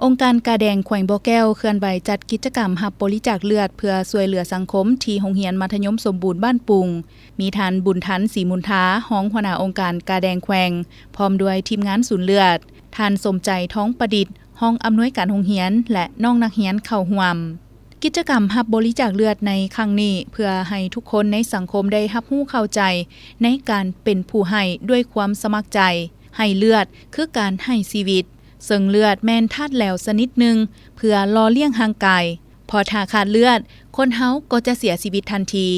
ອົງການກາແດງແຂວງບໍ່ແກ້ວເຄື່ອນໄຫວຈັດກິດຈະກຳຮັບບໍລິຈາກເລືອດເພື່ອຊ່ວຍເຫຼືອສັງຄົມທີ່ໂຮງຮຽນມັດທະຍົມສົມບູນບ້ານປຸງ. ມີທ່ານ ບຸນທັນ ສີມູນທາ, ຮອງຫົວໜ້າອົງການກາແດງແຂວງ, ພ້ອມດ້ວຍທີມງານສູນເລືອດ, ທ່ານ ສົມໃຈ ທອງປະດິດ, ຮອງອຳນວຍການໂຮງຮຽນ ແລະ ນ້ອງນັກຮຽນເຂົ້າຮ່ວມ. ກິດຈະກຳຮັບບໍລິຈາກເລືອດໃນຄັ້ງນີ້ ເພື່ອໃຫ້ທຸກຄົນໃນສັງຄົມໄດ້ຮັບຮູ້ເຂົ້າໃຈໃນການເປັນຜູ້ໃຫ້ດ້ວຍຄວາມສະໝັກໃຈ. ໃຫ້ເລືອດຄືການໃຫ້ຊີວິດ, ເຊິ່ງເລືອດແມ່ນທາດແຫຼວຊະນິດໜຶ່ງເພື່ອຫຼໍ່ລ້ຽງຮ່າງກາຍ, ເພາະຖ້າຂາດເລືອດ, ຄົນເຮົາກໍຈະເສຍຊີວິດທັນທີ.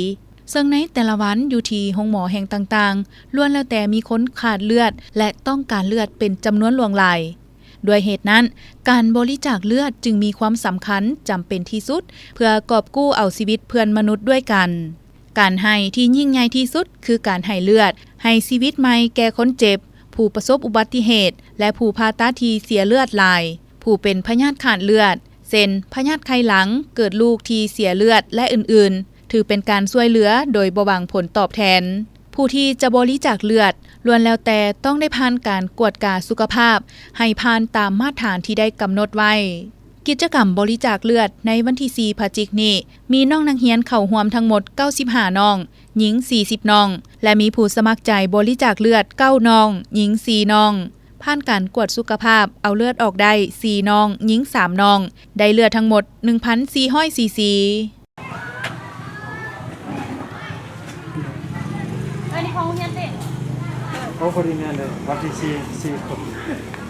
ເຊິ່ງໃນແຕ່ລະວັນຢູ່ທີ່ໂຮງໝໍແຫ່ງຕ່າງໆ ລ້ວນແລ້ວແຕ່ມີຄົນຂາດເລືອດ ແລະ ຕ້ອງການເລືອດເປັນຈຳນວນຫຼວງຫຼາຍ. ດ້ວຍເຫດນັ້ນ, ການບໍລິຈາກເລືອດຈຶ່ງມີຄວາມສຳຄັນຈຳເປັນທີ່ສຸດ ເພື່ອກອບກູ້ເອົາຊີວິດເພື່ອນມະນຸດດ້ວຍກັນ. ການໃຫ້ທີ່ຍິ່ງໃຫຍ່ທີ່ສຸດຄືການໃຫ້ເລືອດ, ໃຫ້ຊີວິດໃໝ່ແກ່ຄົນເຈັບ, ຜູ້ປະສົບອຸບັດຕິເຫດ ແລະ ຜູ້ຜ່າຕັດທີ່ເສຍເລືອດຫຼາຍ, ຜູ້ເປັນພະຍາດຂາດເລືອດ ເຊັ່ນ ພະຍາດໄຂ່ຫຼັງ, ເກີດລູກທີ່ເສຍເລືອດ ແລະ ອື່ນໆ, ຖືເປັນການຊ່ວຍເຫຼືອໂດຍບໍ່ຫວັງຜົນຕອບແທນ. ຜູ້ທີ່ຈະບໍລິຈາກເລືອດ ລ້ວນແລ້ວແຕ່ຕ້ອງໄດ້ຜ່ານການກວດກາສຸຂະພາບໃຫ້ຜ່ານຕາມມາດຖານທີ່ໄດ້ກຳນົດໄວ້. ກິດຈະກຳບໍລິຈາກເລືອດໃນວັນທີສີ່ພະຈິກນີ້ ມີນ້ອງນັກຮຽນເຂົ້າຮ່ວມທັງໝົດເກົ້າສິບຫ້ານ້ອງ, ຍິງສີ່ສິບນ້ອງ ແລະ ມີຜູ້ສະໝັກໃຈບໍລິຈາກເລືອດເກົ້ານ້ອງ, ຍິງສີ່ນ້ອງ. ຜ່ານການກວດສຸຂະພາບ ເອົາເລືອດອອກໄດ້ສີ່ນ້ອງ, ຍິງສາມນ້ອງ, ໄດ້ເລືອດທັງໝົດໜຶ່ງພັນສີ່ຮ້ອຍຊີຊີ. ອັນນີ້ຂອງໂຮງຮຽນເດ້. ເອົາ ພໍດີແມ່ນເດ້ ວັນທີສີ່ ສີ່ຄົນ.